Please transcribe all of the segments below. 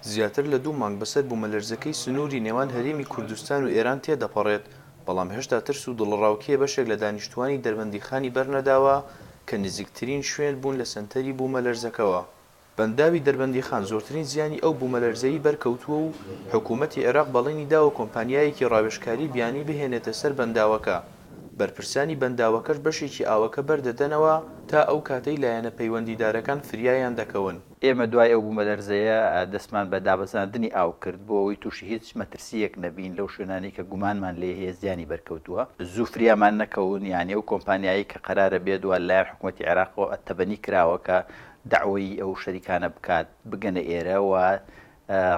زیاتر لە دوو مانگ بەسەر بوومەلەرزەکەی سنووری نێوان هەرێمی کوردستان و ئێران تێدەپەڕێت، بەڵام هێشتا ترس و دڵەڕاوکێ بەشێک لە دانیشتووانی دەربەندیخانی بەرنەداوە کە نزیکترین شوێن بوون لە سەنتەری بوومەلەرزەکەوە. بەنداوی دەربەندیخان زۆرترین زیانی ئەو بوومەلەرزەی بەرکەوتووە و حکوومەتی عێراق بەڵێنی داوە کۆمپانیایەکی ڕاوێژکاری بیانی بهێنێتە سەر بەنداوەکە، بەرپرسانی بەنداوەکەش بەشێکی ئاوەکە بەردەدەنەوە تا ئەو کاتەی لایەنە پەیوەندیدارەکان فریایان دەکەون. ئێمە دوای ئەو بوومەلەرزەیە دەستمان بە دابەزاندنی ئاو کرد بۆ ئەوەی تووشی هیچ مەترسییەک نەبین لەو شوێنانەی کە گومانمان لێی هەیە زیانی بەرکەوتووە، زوو فریامان نەکەون، یانی ئەو کۆمپانیایەی کە قەرارە بێت و لەلایەن حکومەتی عێراقەوە تەبەنی کراوە کە دەعوەی ئەو شەریکانە بکات بگەنە ئێرە و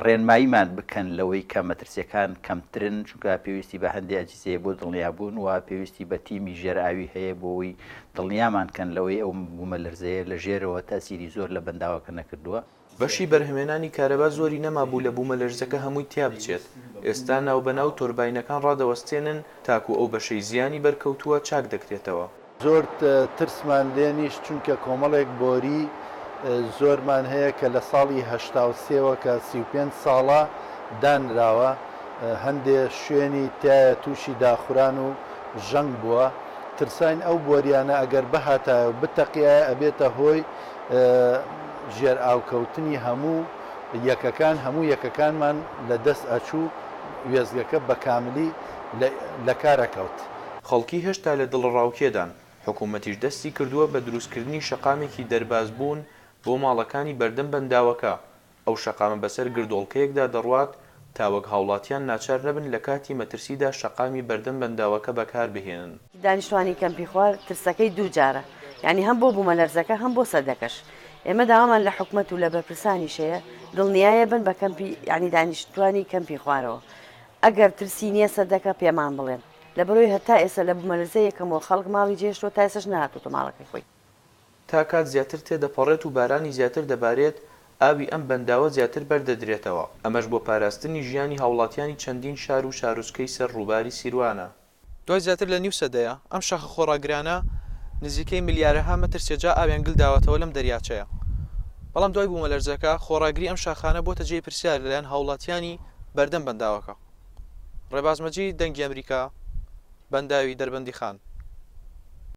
ڕێنماییمان بکەن لەوەی کە مەترسیەکان کەمترن، چونکە پێویستی بە هەندێ ئەجیزەیە بۆ دڵنیابوون و پێویستی بە تیمی ژێرئاوی هەیە بۆ ئەوەی دڵنیامان کەن لەوەی ئەو بوومەلەرزەیە لە ژێرەوە تەئسیری زۆر لە بەنداوەکە نەکردووە. بەشی بەرهەمێنانی کارەبا زۆری نەمابوو لە بوومەلەرزەکە هەمووی تیا بچێت، ئێستا ناوبەناو تۆرباینەکان ڕادەوەستێنن تاکو ئەو بەشەی زیانی بەرکەوتووە چاک دەکرێتەوە. زۆر ترسمان لێ نیشت، چونکە کۆمەڵێک بۆری زۆرمان هەیە کە لە ساڵی 83 وە کە 35 ساڵە دانراوە، هەندێ شوێنی تایە تووشی داخوران و ژەنگ بووە، ترساین ئەو بۆریانە ئەگەر بهاتایە و بتەقیایە ئەبێتە هۆی ژێرئاوکەوتنی هەموو یەکەکان، هەموو یەکەکانمان لە دەست ئەچوو، وێستگەکە بە کاملی لە کار ئەکەوت. خەڵکی هێشتا لە دڵەڕاوکێدان، حکومەتیش دەستی کردووە بە دروستکردنی شەقامێکی دەربازبوون بۆ ماڵەکانی بەردەم بەنداوەکە، ئەو شەقامە بەسەر گردۆڵکەیەکدا دەڕوات تا وەک هاوڵاتیان ناچار نەبن لە کاتی مەترسیدا شەقامی بەردەم بەنداوەکە بەکاربهێنن. دانیشتوانی کەمپی خوار ترسەکەی دوو جارە یانی هەم بۆ بوومەلەرزەکە هەم بۆ سەدەکەش ئێمە داوامان لە حکومەت و لە بەرپرسانیش هەیە دڵنیایە بن بە کەمپی یانی دانیشتوانی کەمپی خوارەوە ئەگەر ترسی نییە سەدەکە پێمان بڵێن لەبەرئەوەی هەتا ئێستا لە بومەلەرزەی یەکەمەوە خەڵک ماڵی جێهێشتووە تا ئێستاش نەهاتووەتە ماڵەکەی خۆی. تا کات زیاتر تێدەپەڕێت و بارانی زیاتر دەبارێت، ئاوی ئەم بەنداوە زیاتر بەردەدرێتەوە، ئەمەش بۆ پاراستنی ژیانی هاوڵاتیانی چەندین شار و شارۆچکەی سەر ڕووباری سیروانە. دوای زیاتر لە نیو سەدەیە، ئەم شاخە خۆڕاگرانە نزیکەی ملیارەها مەتر سێجا ئاویان گل داوەتەوە لەم دەریاچەیە. بەڵام دوای بوومەلەرزەکە، خۆڕاگری ئەم شاخانە بۆتە جێی پرسیار لەلایەن هاوڵاتیانی بەردەم بەنداوەکە. ڕێباز مەجید، دەنگی ئەمریکا، بەنداوی دەربەندیخان.